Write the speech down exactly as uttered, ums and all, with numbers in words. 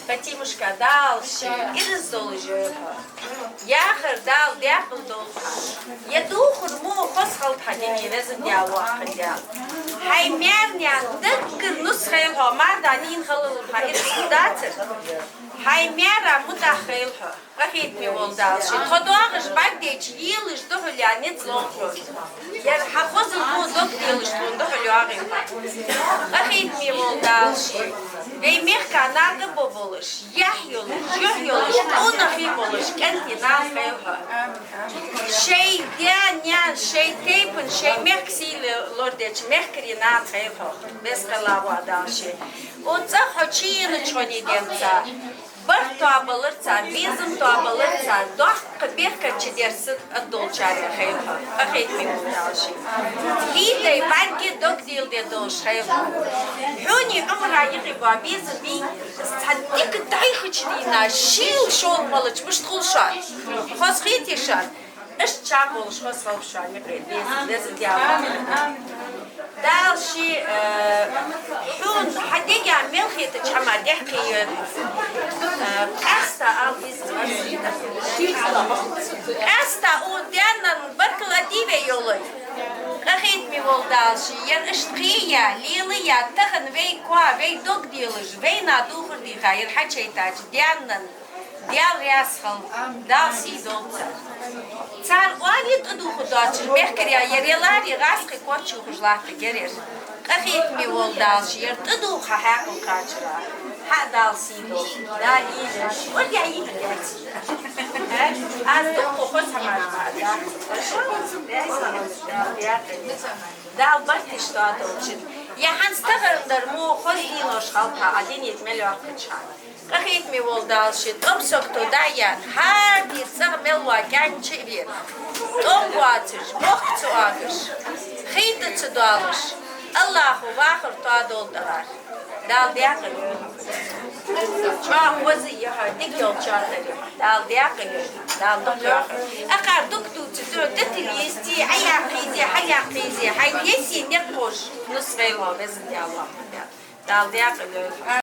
Фатимушка, Дала ший ираз долаш йойла хьо. Яхар Дала даькъала долда хьа. Ер духар мо хоза хилда хьа, динах веза Даьла, воккха Даьла. Хьай маьр-наьна даггара нус хийла хьо, мар-да нийна хилалца хьа ираз хургдацар. Хьай маьра мутӀахь хийла хьо. Къахетаме вола Дала ший. Тхо доагӀаш бӀаргадайча, елаш духьал яха низ ловш хьо. Ер хьа хозал мо дог делаш тхона духьал йоагӀийла хьо. Къахетаме вола Дала ший. Вай мехка накъа бо болаш, яхь йолаш, юхь йолаш, къонахий болаш кӀантий нана хийла хьо. Шоай даь-наьна, шоай тайпан, шоай мехка сий лорадеча мехкарий нана хийла хьо. Веза-Воккха Дала ший. Укх цӀагӀа хьо чуенача хана денз цар барт тоабалар цар, безам тоабалар цар, доккха беркат чудер са а долчарех хийла хьо. Къахетаме вола Дала ший. Хьийдай бӀаргеи догдийлдеи долаш хийла хьо. Хьона Ӏумара юкъе бола безам бий, цхьа дика дӀайхача дийнахьа, шийла шовзткъа мала мишта хул шоана. Хоза хийтий шоана? Иштта чам болаш хоза хилба шоана юкъе безам, веза Даьла. Дала ший, э, хьона хьа дега мел хетача хӀаман тӀехьа кхийойла. Э, къаьстта ала деза. Къаьстта укх даьна баркал а дий вай йолаш. Къахетаме вола Дала ший, ер иштта кхийя, лелая, тахан вай коа, вай дог делаш, вайна духар дийха, ер хьачуяйтача даьна Даьла раьза хилва, Дала сий долда цар. Цар оалий тӀадувха доацаш мехкарий, ер яларе гӀазкхий коч юхаш латтаргьяр ер. Къахетаме вола Дала ший, ер тӀадувха хьа хьаькъал кхачара. Хьа Дала сий долда. Дала ийла. Вай яй яц. Аз дукха хоза хӀамаш ма да. Дала барт ишта долчун. Ер хӀанз таханара мо хоза денош хилба хьа, Ӏа дунен тӀа мел йоаккхача хана. Къахетаме вола Дала ший, тӀом сагото дӀаяьнна, хӀара ди цӀагӀа мел вола кӀаьнк чу а вена, тӀом боацаш, бохк ца оалаш, хийта ца доалаш, АллахӀа вахар тоадолда тӀагӀар. Дала даькъала йойла. ЧӀоагӀа хоза я хьо, дика йолчоа тара я хьо. Дала даькъала йойла, Дала дукха йоахар. Акхар дукха дувца, дӀа тӀатилла йисте, Ӏояккха йисте, хьаяккха йисте, хьай несий никъ ховш нус хийла хьо, веза Даьла, воккха Даьла. Дала даькъала йойла.